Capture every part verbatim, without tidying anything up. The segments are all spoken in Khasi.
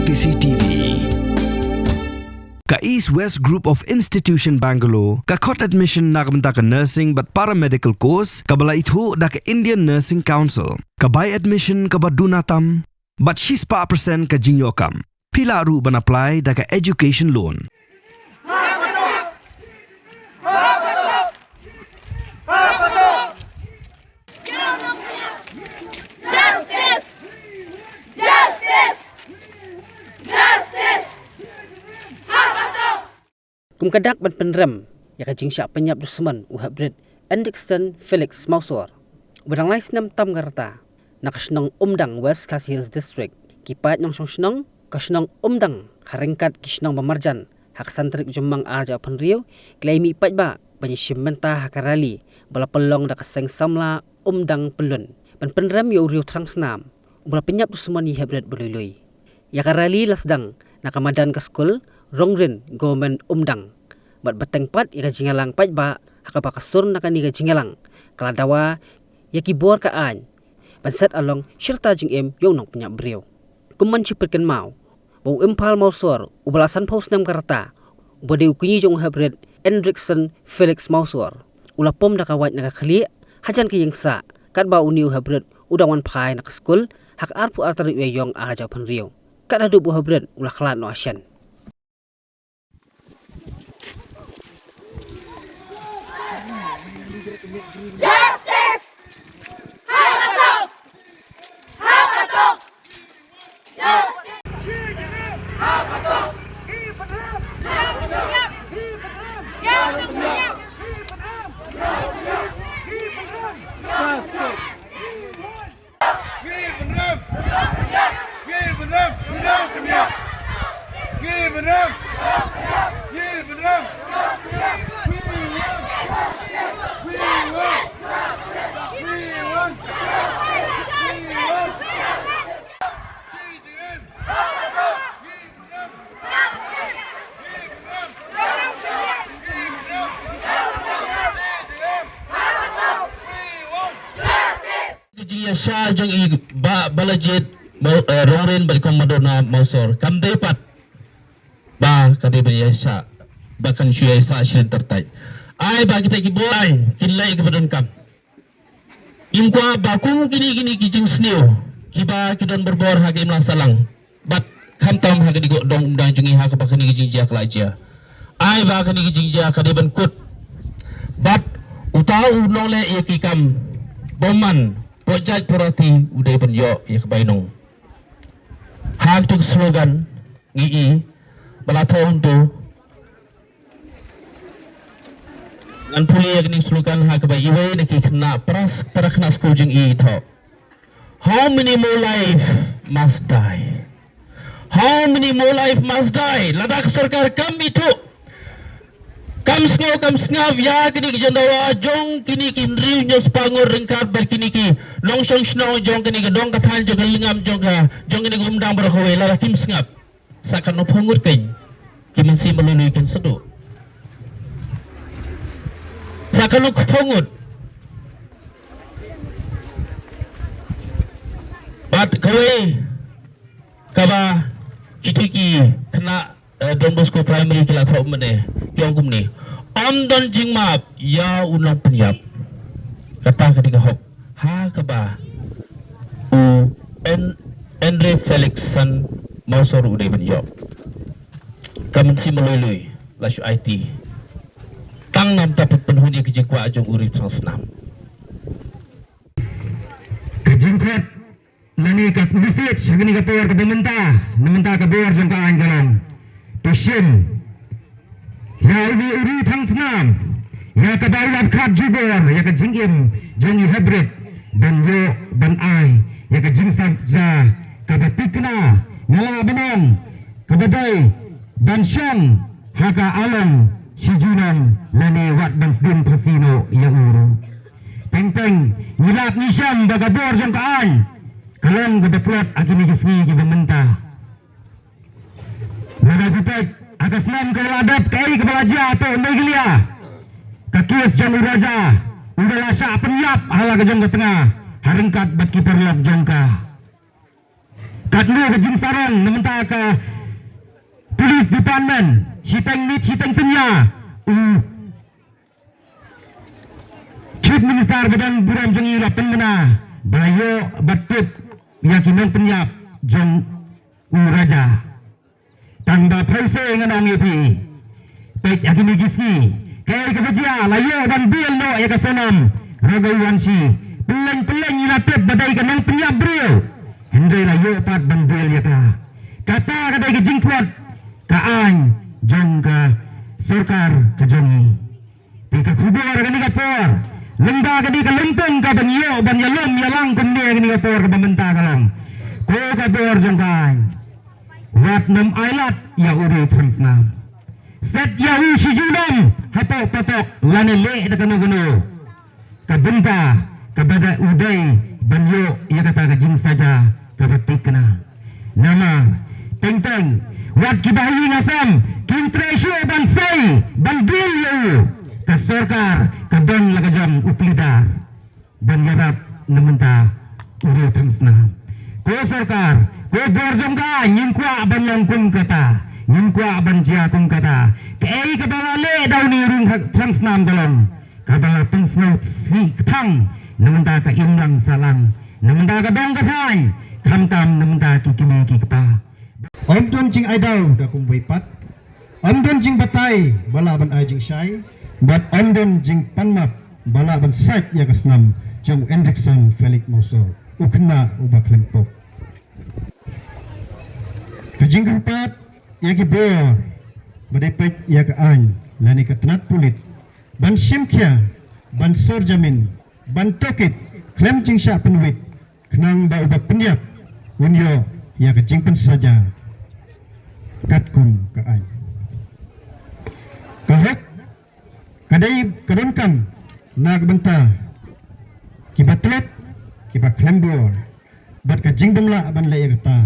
C C T V. Ka East West Group of Institution Bangalore ka khot admission na ka bynta ka nursing bad paramedical course kaba la ithuh da ka Indian Nursing Council. Ka bai admission kaba duna tam bad shispah percent ka jingïoh kam. Phi lah ruh ban apply da ka education loan. Justice! Justice! Justice! Kum ka dak ban pynrem ïa ka jingshah pynïap dusmon u heprit Hendrickson Felix Mawsor, uba dang lai snem tam ka rta, na ka shnong Umdang, West Khasi Hills District, ki paid nongshong shnong ka shnong Umdang ha ryngkat ki shnong ba marjan ha ka san tarik Jymmang ar hajar arphew hynriew ki la ïa mih paidbah ban ïashim bynta ha ka rally ba la pynlong da ka seng samla Umdang Pyllun ban pynrem ïa u riew thrang snam uba la pynïap dusmon ïa i heprit ba lui lui. Ïa ka rally la sdang na ka madan ka skul Rongrin Government Umdang bad bteng pat ïa ka jingïalang paidbah ha kaba ka sur na kane ka jingïalang ka la dawa ïa ki bor ka aiñ ban set along shi rta jingim ïa u nongpynïap briew. Kum ban shu pynkynmaw ba u Imphal Mawsor uba la sanphew snem ka rta, uba dei u kñi jong u heprit Hendrickson Felix Mawsor, u la pom da ka wait na ka khlieh hajan ka ïing sah katba une u heprit u dang wan phai na ka skul ha ka arphew ar tarik u Ïaïong ar hajar arphew hynriew. Kat haduh ba u heprit u la khlad noh ha shen. Justice! Ha ka tok! Ha ka tok! Justice! Ha ka tok! Justice! Ngi pynrem! Ngi pynrem! Ngi pynrem! Ngi pynrem! Ngi pynrem! We want! We want! We want! We want! Xi Jinping! Ngi pynrem! Ngi pynrem! Ngi pynrem! Xi Jinping! We want! Ka jingïasaid jong i Bah Balajied Maw-, eh, Rongrin bad i Kong Madona Mawsor kam dei pat ba ka dei ban ïasaid, ba kan shu ïasaid shisien tyrtai. Ai ba kita ki bor ai kin leh kaba donkam. Ngim kwah ba kum kine, kine ki jingsniew kiba ki don borbor ha ka imlang sahlang. Bad khamtam ha kane ka dong Umdang jong ngi ha kaba kane ka jingjia ka la jia. Ai ba kane ka jingjia ka dei ban kut. Bad uta u nongleh ïa ki kam bymman, poh jait poh rati u dei ban ïoh ïa ka bainong. Ha ka jong ka slogan ngi i ba la thoh hangto. Ngan pule ïa kane ka slogan ha kaba iwei na ki khynnah para, para khynnah skul jong ngi i thoh. How many more life must die? How many more life must die? Lada ka sorkar kam ithuh, kam sngew, kam sngap ïa kine ki jingdawa jong kine ki hynriew hynñiew spah ngut ryngkat bad kine ki nongshong shnong jong kane ka dong ka thaiñ, jong ka lyngngam, jong ka, jong kane ka Umdang baroh kawei, lada kim sngap. Sa katno phew ngut kein ki mynsiem ba lui lui kin sa duh. Sa katno phew ngut. Bad kawei kaba kito ki khynnah, eh, Don Bosco Primary ki la thoh mynne, ki ong kumne: Ym don jingmap ïa u nongpynïap. Kata ka dei ka hok ha kaba u En-, Hendrickson Mawsor u dei ban ïoh. Ka mynsiem ba lui lui la shu aiti. Tang namar ba pynhun ïa ka jingkwah jong u ri thrang snam. Ka jingkhot lane ka message ha kane ka por kaba mynta, na mynta ka bor jong ka aiñ ka long: To shim ïa une u ri thrang snam ïa kaba u la khot jubor ïa ka jingim jong i heprit ban ïoh ban ai ïa ka jingsngewsih kaba thikna. Nga lah ban ong kaba dei ban shong ha ka along shi junom lane wat ban sdien phasi noh ïa u ruh. Teng teng ngi lap ngi shem ba ka bor jong ka aiñ ka long kaba tlot ha kine ki sngi kiba mynta. Lada phi peit ha ka snem kaba la dep, kaei kaba la jia hapoh Meghalaya? Ka kes jong u Raja, u da la shah pynïap ha la ka jong ka tnga ha ryngkat bad ki paralok jong ka. Katno ka jingsarong na mynta ka Police Department, shiteng miet shiteng synñia, u Chief Minister ba don burom jong ngi la pynbna ba la ïoh bad tip ïa ki nongpynïap jong u Raja. Tang ba phew se ngan ong ïa phi. Peit ha kine ki sngi, kaei kaba jia, la ïoh ban bill noh ïa ka Sonam Raghuvanshi. Pylleng pylleng ngi la tip ba dei ka nongpynïap briew, hynrei la ïoh pat ban bill ïa ka. Kata ka dei ka jingtlot ka aiñ jong ka sorkar ka jong ngi. Te ka khubor ha kane ka por, lymda kane ka lympung kaba ngi ïoh ban ïalum ïalang kumne ha kane ka por kaba mynta ka long, ko ka bor jong ka aiñ, wat nym ailad ïa u riew thrang snam. Set ïa u shi junom hapoh patok lane leh da kano kano ka bynta kaba da u dei ban ïoh ïa kata ka jingsaja kaba thikna. Namar teng teng wat kiba ha ïing ha sem kim treh shuh ban sei ban bill ïa u, ka sorkar ka don la ka jong u pynlidar ban ïarap na mynta u riew thrang snam. Ko sorkar, ko bor jong ka, ngim kwah ban long kum kata, ngim kwah ban jia kum kata. Kaei kaba la leh da une u riew thrang snam ka long kaba la pynsngewsih kthang na mynta ka imlang sahlang, na mynta ka dong ka thaiñ, khamtam na mynta ki kmie ki kpa. Ym don jingai daw da kumwei pat, ym don jingbatai ba lah ban ai jingshai, bad ym don jingpanmap ba lah ban sait ïa ka snam jong u Hendrickson Felix Mawsor, u khynnah uba khlem pop. Ka jingkyrpad ïa ki bor ba dei peit ïa ka aiñ lane ka tnat pulit ban shim khia, ban sor jamin, ban tohkit khlem jingshah pynwit, khnang ba uba pynïap un ïoh ïa ka jingpynsaja katkum ka aiñ. Ka hok ka dei ka donkam na ka bynta kiba tlot, kiba khlem bor, bad ka jingbymlah ban leh ïa kata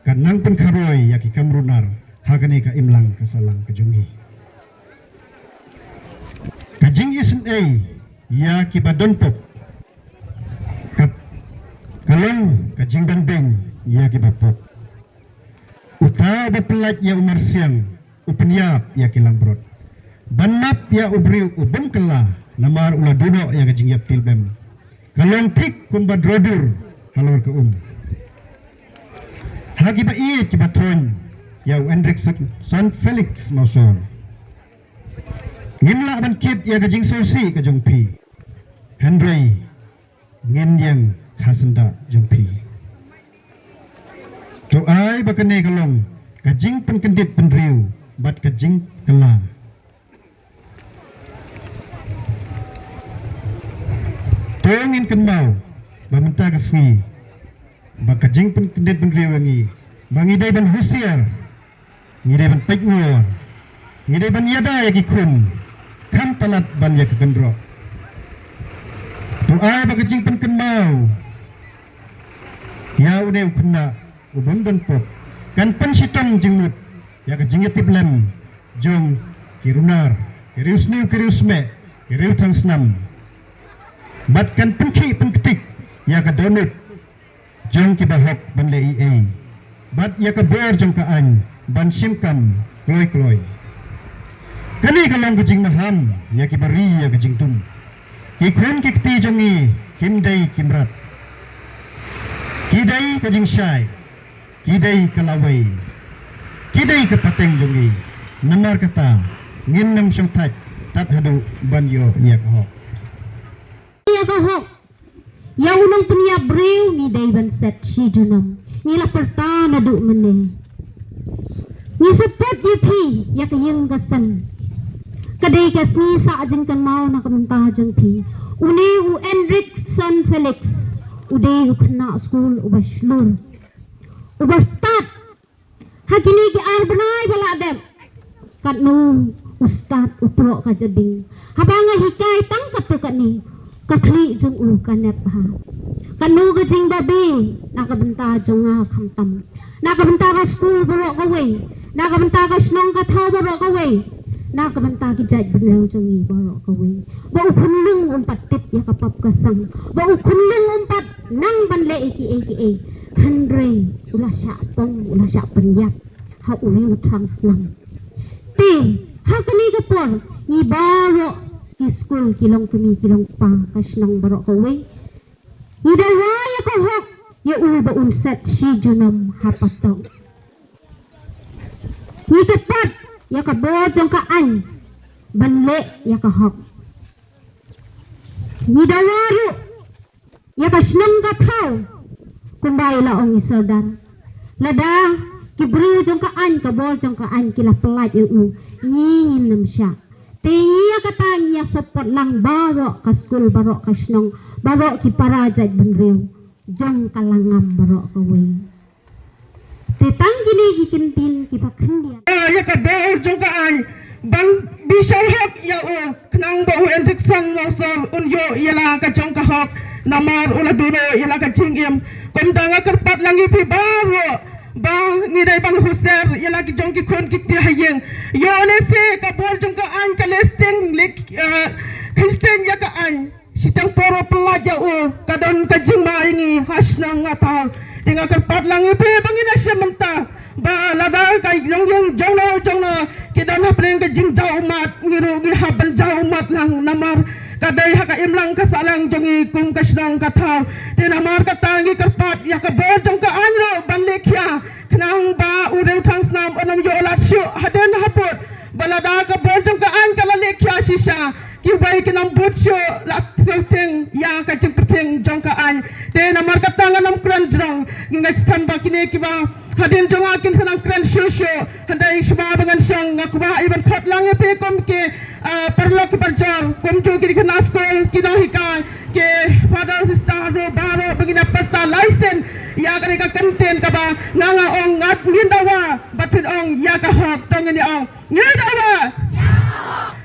ka nang pynkharoi ïa ki kam runar ha kane ka imlang ka sahlang ka jong ngi. Ka jingisynei ïa kiba don pop ka, ka long ka jingbanbeiñ ïa kiba pop. Uta uba pyllait ïa u marsiang u pynïap ïa ki langbrot. Ban map ïa u briew u bym kylla namar u la duh noh ïa ka jingïaptilbem ka long thik kumba drodur halor ka um. Ha kiba ïeit kiba thoiñ ïa u Hendrickson Felix Mawsor, ngim lah ban kit ïa ka jingsngewsih ka jong phi, hynrei ngin ïeng ha syndah jong phi. To ai ba kane ka long ka jingpynkyndit bynriew bad ka jingkylla. To ngin kynmaw ba mynta ka sngi ba ka jingpynkyndit bynriew ïa ngi, ba ngi dei ban husiar, ngi dei ban peit ngor, ngi dei ban ïada ïa ki khun, kham palat ban ïa ka kynroh. To ai ba ka jingpynkynmaw ïa une u khynnah u bym don pop kan pynshitom jingmut ïa ka jingïatiplem jong ki runar, ki riewsniew, ki riewsmeh, ki riewthrang snam, bad kan pynkhih pynktik ïa ka dohnud jong kiba hok ban leh ei ei, bad ïa ka bor jong ka aiñ ban shim kam kloi kloi. Kane ka long ka jingmaham ïa kiba ri ïa ka jingdum. Ki khun ki kti jong ngi kim dei ki mrad, ki dei ka jingshai, ki dei ka lawei, ki dei ka pateng jong ngi. Namar kata ngin nym shongthait tad haduh ban ïoh ïa ka hok. Ïa ka hok ïa u nongpynïap briew ngi dei ban set shi junom. Ngi la pyrta naduh mynne. Ngi support ïa phi ïa ka ïing ka sem. Ka dei ka sngi sah jingkynmaw na ka bynta jong phi. Une u Hendrickson Felix u dei u khynnah skul uba shlur, uba stad. Ha kine ki ar bnai ba la dep, katno u stad u proh ka jabieng. Haba nga hikai tang katto katne, ka khlieh jong u ka nep bha. Katno ka jingbabe na ka bynta jong nga khamtam, na ka bynta ka skul baroh kawei, na ka bynta ka shnong ka thaw baroh kawei, na ka bynta ki jaitbynriew jong ngi baroh kawei. Ba u khunlung um pat tip ïa ka pop ka sang, ba u khunlung um pat nang ban leh ïa kiei kiei. Hynrei u la shah pong, u la shah pynïap ha u riew thrang snam. Te ha kane ka por ngi baroh ki skul, ki long kmie ki long kpa ka shnong baroh kawei, ngi dawa ïa ka hok ïa u ba un set shi junom ha pateng. Ngi kyrpad ïa ka bor jong ka aiñ ban leh ïa ka hok. Ngi dawa ruh ïa ka shnong ka thaw, kumba i la ong i Sordar. Lada ki briew jong ka aiñ, ka bor jong ka aiñ ki la pyllait ïa u, ngi ngin nym shah. Te ïa kata ngi ïa support lang baroh ka skul, baroh ka shnong, baroh ki para jaitbynriew jong ka Langam baroh kawei. Te tang kine ki kyntien kiba khyndiat. Ïa ka bor jong ka aiñ ban bishar hok ïa u, khnang ba u Hendrickson Mawsor un ïoh ïa la ka jong ka hok, namar u la duh noh ïa la ka jingim. Kumta nga kyrpad lang ïa phi baroh ba ngi dei ban husiar ïa la ki jong ki khun ki kti ha ïing. Ïoh lehse ka bor jong ka aiñ ka leh sting, leh, eh, kheiñ sting ïa ka aiñ. Shiteng por u pyllait ïa u, ka don ka jingma ïa ngi ha shnong ha thaw. Te nga kyrpad lang ïa phi ba ngin ïa shim bynta ba lada ka longïing jong no jong no ki don hapdeng ka jingjaw ummat, ngi ruh ngi hap ban jaw ummat lang, namar ka dei ha ka imlang ka sahlang jong ngi kum ka shnong ka thaw. Te namar kata ngi kyrpad ïa ka bor jong ka aiñ ruh ban leh khia, khnang ba u riew thrang snam un ym ïoh lad shuh hadien hapud, ba lada ka bor jong ka aiñ ka la leh khia shisha, kiwei kin ym bud shuh la sngewthiang ïa ka jingpyrkhing jong ka aiñ. Te namar kata ngan ym kren jrong, ngi ngeit skhem ba kine kiba hadien jong nga kin sa nang kren shuh shuh. Hynrei shuwa ba ngan shong, nga kwah ban khot lang ïa phi kum ki, ah, paralok ki parajor, kumjuh ki dkhana skul, ki nonghikai, ki father, sister ruh baroh ba ngin ïa pyrta lai sien ïa kane ka kyntien kaba nga, nga ong, nga, ngin dawa, bad phin ong ïa ka hok, to ngin ïa ong, ngi dawa,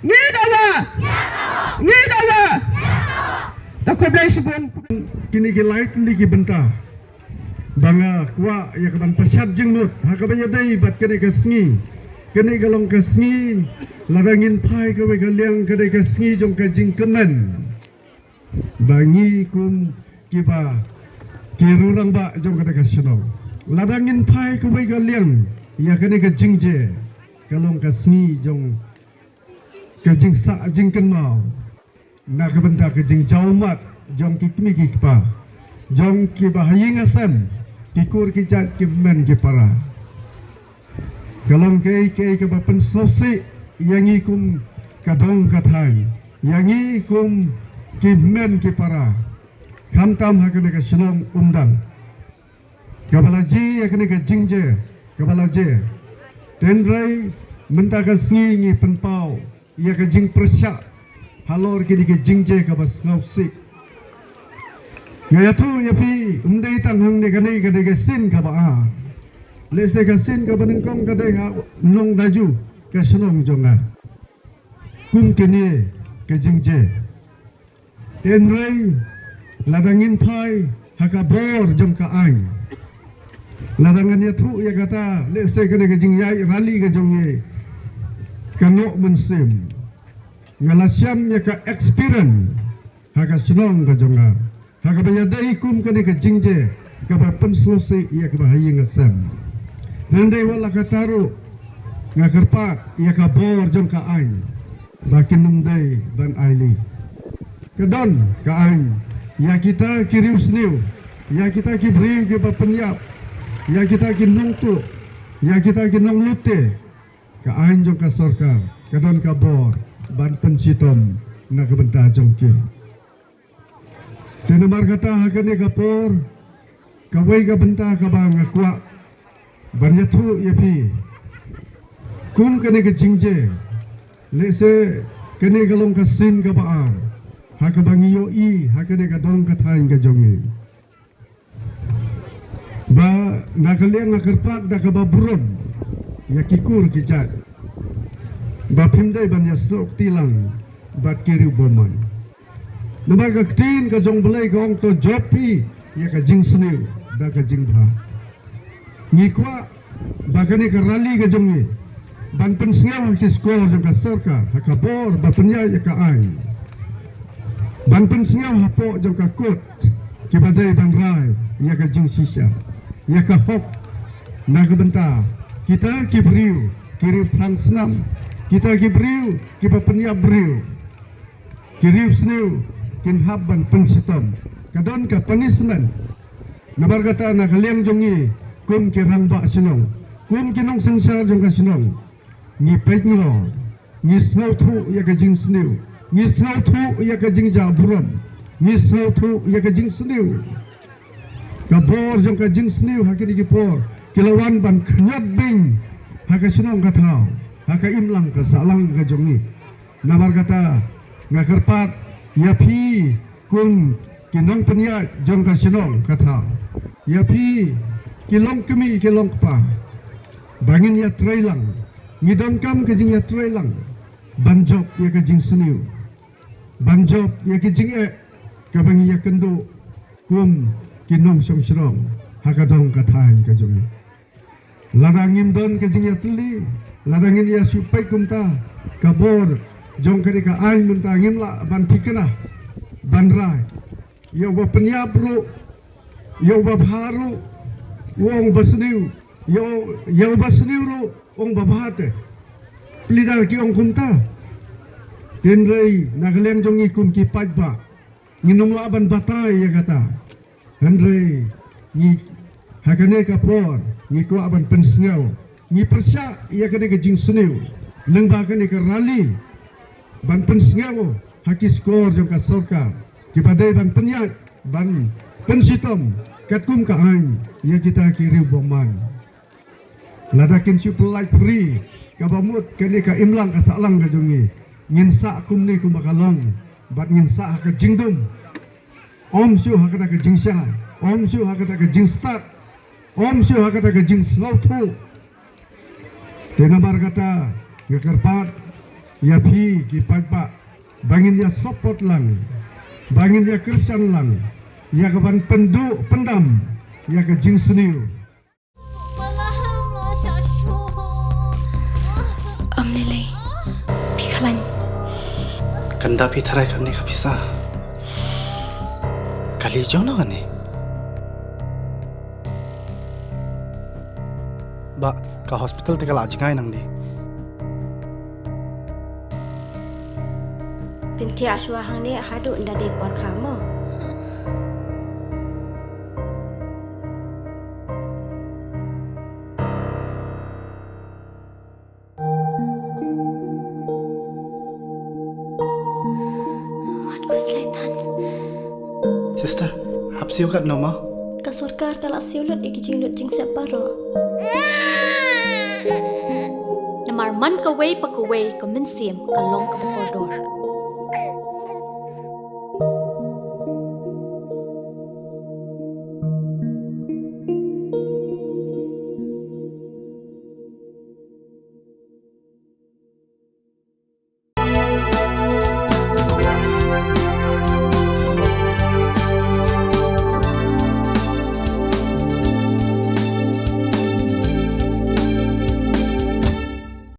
ngi dawa, ngi dawa. Da khublei shibun. Kine ki lai tylli ki bynta ba nga kwah ïa ka ban pyrshah jingmut ha kaba ïadei bad kane ka sngi. Kane ka long ka sngi, lada ngin phai kawei ka liang, ka dei ka sngi jong ka jingkmen. Ba ngi kum kiba ki rangbah jong kane ka shnong, lada ngin phai kawei ka liang ïa kane ka jingjia, ka long ka sngi jong ka jingsah jingkynmaw na ka bynta ka jingjaw ummat jong ki kmie ki kpa, jong kiba ha ïing ha sem, ki kur ki jait, ki hynmen ki para. Ka long kaei kaei kaba pynsngewsih ïa ngi kum ka dong ka thaiñ, ïa ngi kum ki hynmen ki para, khamtam ha kane ka shnong Umdang. Kaba la jia ïa kane ka jingjia, kaba la jia. Hynrei mynta ka sngi ngi pynpaw ïa ka jingpyrshah halor kine ki jingjia kaba sngewsih. Nga ïathuh ïa phi, ym dei tang hangne kane, ka dei ka sien kaba ar. Lehse ka sien kaba nyngkong ka dei ha Nongdaju, ka shnong jong nga. Kum kine ka jingjia. Hynrei lada ngin phai ha ka bor jong ka aiñ, lada ngan ïathuh ïa kata, lehse kane ka jingïaid rally ka jong ngi ka noh mynsiem. Nga la shem ïa ka experience ha ka shnong ka jong nga ha kaba ïadei kum kane ka jingjia kaba pynsngewsih ïa kiba ha ïing ha sem. Hynrei wat la katta ruh, nga kyrpad ïa ka bor jong ka aiñ ba kin ym dei ban ailad. Ka don ka aiñ ïa kita ki riewsniew, ïa kita ki briew kiba pynïap, ïa kita ki nongtuh, ïa kita ki nonglute. Ka aiñ jong ka sorkar ka don ka bor ban pynshitom na ka bynta jong ki. Te namar kata ha kane ka por, kawei ka bynta kaba nga kwah ban ïathuh ïa phi kum kane ka jingjia, lehse kane ka long ka sien kaba ar ha kaba ngi ïohi ha kane ka dong ka thaiñ ka jong ngi. Ba na ka liang nga kyrpad da kaba burom ïa ki kur ki jait ba phim dei ban ïasnoh kti lang bad ki riew bymman. Namar ka ktien ka jong U Blei ka ong, to jop phi ïa ka jingsniew da ka jingbha. Ngi kwah ba kane ka rally ka jong ngi ban pynsngew ha ki skor jong ka sorkar ha ka bor ba pynïaid ïa ka aiñ, ban pynsngew hapoh jong ka kot kiba dei ban rai ïa ka jingshisha, ïa ka hok Na ka bynta kita ki briew ki riew phlang snam, kita ki briew kiba pynïap briew, ki riew sniew kin hap ban pynshitom. Ka don ka punishment. Namar kata na ka liang jong ngi kum ki rangbah shnong, kum ki nongsynshar jong ka shnong, ngi peit ngi lor, ngi sngewthuh ïa ka jingsniew, ngi sngewthuh ïa ka jingjah burom, ngi sngewthuh ïa ka jingsniew. Ka bor jong ka jingsniew ha kine ki por ki la wan ban khñiot beiñ ha ka shnong ka thaw, ha ka imlang ka sahlang ka jong ngi. Namar kata nga kyrpad ïa phi kum ki nongpynïaid jong ka shnong ka thaw, ïa phi ki longkmie ki longkpa, ba ngin ïatrei lang, ngi donkam ka jingïatrei lang ban jop ïa ka jingsniew, ban jop ïa ka jingeh kaba ngi ïakynduh kum ki nongshong shnong ha ka dong ka thaiñ ka jong ngi. Lada ngim don ka jingïatylli, lada ngin ïa shu peit kumta, ka bor jong kane ka aiñ mynta ngim lah ban thikna ban rai. Ïa uba pynïap ruh, ïa uba bha ruh u ong ba sniew, ïa u, ïa uba sniew ruh u ong ba bha te. Plie da ki ong kumta. Hynrei na ka liang jong ngi kum ki paidbah ngin ym lah ban batai ïa kata. Hynrei ngi, ha kane ka por ngi kwah ban pynsngew, ngi pyrshah ïa kane ka jingsniew lyngba kane ka rally ban pynsngew ha ki skor jong ka sorkar kiba dei ban pynïaid ban pynshitom katkum ka aiñ ïa kita ki riew bymman. Lada kin shu pyllait free kaba mut kane ka imlang ka sahlang ka jong ngi, ngin sah kumne kumba ka long bad ngin sah ha ka jingdum. Ym shu ha kata ka jingsha, ym shu ha kata ka jingstad, ym shu ha kata ka jingsngewthuh. Te namar kata nga kyrpad ïa phi ki paidbah ba ngin ïa support lang, ba ngin ïa kyrshan lang ïa ka ban pynduh pyndam ïa ka jingsniew. Ym lei lei. Phi khlaiñ. Kan da phi tharai kane ka pisa. Kali jong no kane. Ba ka hospital te ka la jngai nangne. Pyntiah shuwa hangne haduh ynda dei por kha mo. Wat ku slaitan. Sister, hap siew katno mo? Ka sorkar ka la siew lut ïa ki jinglut jingsep baroh. Namar man kawei pa kawei ka mynsiem ka long kaba kordor.